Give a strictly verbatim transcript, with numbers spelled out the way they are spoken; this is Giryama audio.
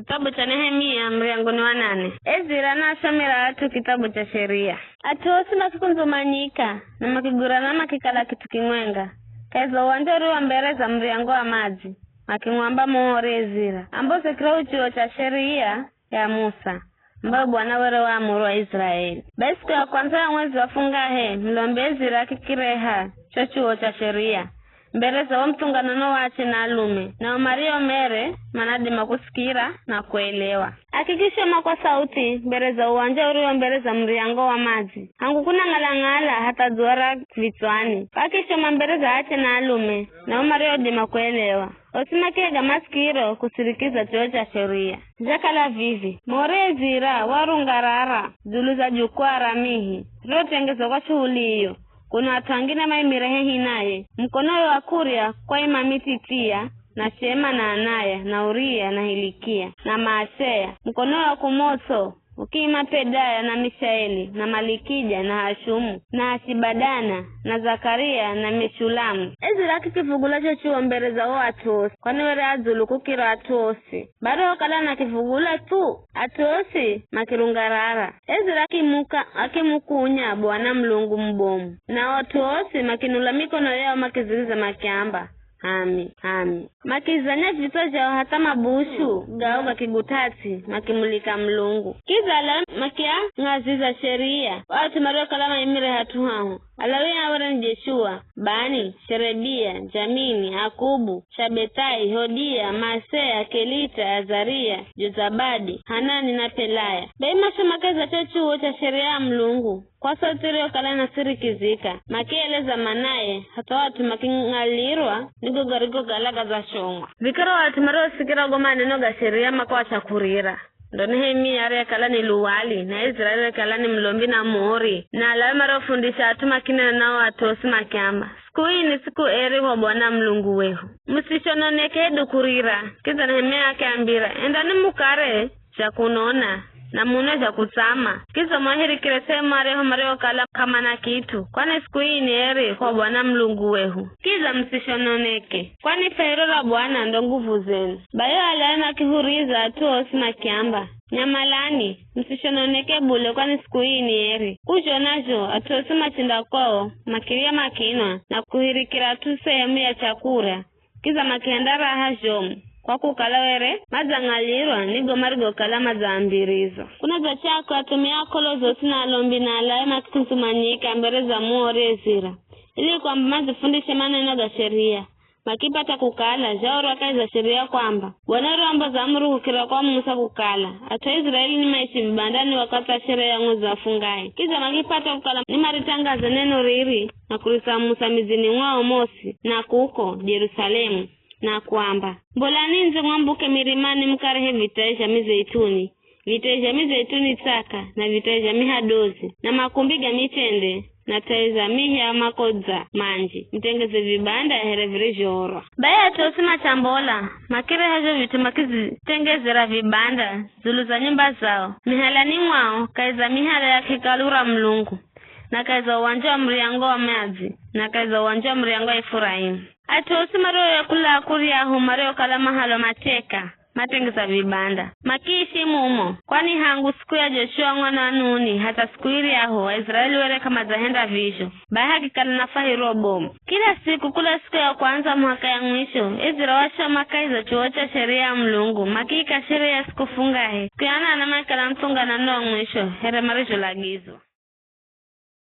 Kitabu cha Nehemia, muryango ni wa nane. Ezira naashomera at'u kitabu cha Sheria. At'u osi makikundzumanyika, na makigwirana makikala kit'u kimwenga, kahi za uwanja urio mbere za Muryango wa Madzi, makimwamba Muhori Ezira, amboze kira chuwo cha Sheria ya Musa, ambayo Bwana were waamuru Aiziraeli. Bai siku ya kwandza ya mwezi wa fungahe, mulombi Ezira akikireha cho chuwo cha Sheria mbere za wo muthunganano wa ache na alume, nao mario mere manadima kusikira na kuelewa. Akikishoma kwa sauti mbere za uwanja urio mbere za Muryango wa Madzi, hangu kunang'ala-ng'ala hatha dzuwa ra vitswani. Akishoma mbere za ache na alume, nao mariodima kuelewa. Osi makiega masikiro kusirikiza chuwo cha Sheria. Zhakala vivi, Muhori Ezira warungarara dzulu za jukwaa ra mihi, rirotengezwa kwa shuhuli iyo, kuno at'u angine maimire hehi naye. Mukonowe wa kurya kwaima Mititia, na Shema, na Anaya, na Uria, na Hilikia, na Maaseya. Mukonowe wa kumotso ukiima Pedaya, na Mishaeli, na Malikija, na Hashumu, na Ashibadana, na Zakaria, na Meshulamu. Ezira akikivugula cho chuwo mbere za o at'u osi, kwani were a dzulu kukira at'u osi. Bai arihokala anakivugula thu, at'u osi makirungarara. Ezira akimuka, akimukunya Bwana Mulungu mubomu, na o at'u osi makinula mikono yao makiziriza makiamba, "H'ami, h'ami." Makizanya vitswa zhao hatha mabushu gao gakiguta ts'i, makimulika Mulungu. Kidza Alawi makiang'aziza Sheria, o at'u mariokala maimire hat'u haho. Alawi aa were ni Jeshua, Bani, Sherebia, Jamini, Akubu, Shabethai, Hodia, Maaseya, Kelita, Azaria, Jozabadi, Hanani na Pelaya. Bai mashoma kahi za cho chuwo cha Sheria ya Mulungu, kwa sauti iriyokala inasirikizika, makieleza manaye, hatha o at'u making'alirwa ni go garigokala gadzashomwa. Vikara o at'u mariosikira go maneno ga Sheria makoacha kurira. Ndo Nehemia ariyekala ni luwali, na Ezira ariyekala ni mulombi na Muhori, na Alawi mariofundisha at'u makinena na o at'u osi makiamba, "Siku ii ni siku eri kwa Bwana Mulungu wehu. Musishononeke hedu kurira." Kidza Nehemia akiambira, "Endani mukare zha kunona, na munwe zha kutsama. Kidza muahirikire sehemu areho mariokala k'amana kit'u, kwani siku ii ni eri kwa Bwana Mulungu wehu. Kidza musishononeke, kwani fahiro ra Bwana ndo nguvu zenu." Bai o Alawi makihuriza at'u osi makiamba, "Nyamalani, musishononeke bule, kwani siku ii ni eri." K'uzhona zho, at'u osi machenda kwao, makirya makinwa, na kuhirikira tu sehemu ya chakurya. Kidza makihenda raha zhomu, kwa kukala were madzang'alirwa ni go marigokala madzaambirizwa. Kunadza chakwe athumia akolo zosi na alombi na Alawi makikundzumanyika mbere za Muhori Ezira, ili kwamba madzifundishe maneno ga Sheria. Makipata kukala zhaorwa kahi za Sheria kwamba, Bwana were wamboza amuru kukira kwa Musa kukala, at'u a Iziraeli ni maishi vibandani wakathi wa sherehe ya mwezi wa fungahe. Kidza makipata kukala ni maritangaze neno riri na kurisamusa midzini mwao mosi, na kuko Jerusalemu, na kuamba, "Mbolani ndze mwambuke mirimani mukarehe vitai zha mizeituni, vitai zha mizeituni tsaka, na vitai zha mihadozi, na makumbi ga mitende, na tai za mihi ya makodza manji, mutengeze vibanda here virizhoorwa." Bai at'u osi machambola, makireha zho vit'u makizitengezera vibanda dzulu za nyumba zao, mihalani mwao, kahi za mihala ya hekalu ra Mulungu, na kahi za uwanja wa Muryango wa Madzi, na kahi za uwanja wa Muryango wa Efuraimu. At'u osi marioya kula kuryahu mariokala mahalwa mateka, matengeza vibanda, makiishi mumo, kwani hangu siku ya Joshua mwana wa Nuni hatha siku iryahu, Aiziraeli were k'amadzahenda vizho, bai hakikala na fahiro bomu. Kila siku, kula siku ya kwandza muhaka ya mwisho, Ezira washoma kahi za chuwo cha Sheria ya Mulungu, makiika sherehe ya siku fungahe, siku ya nane makikala muthunganano wa mwisho, here marizholagizwa.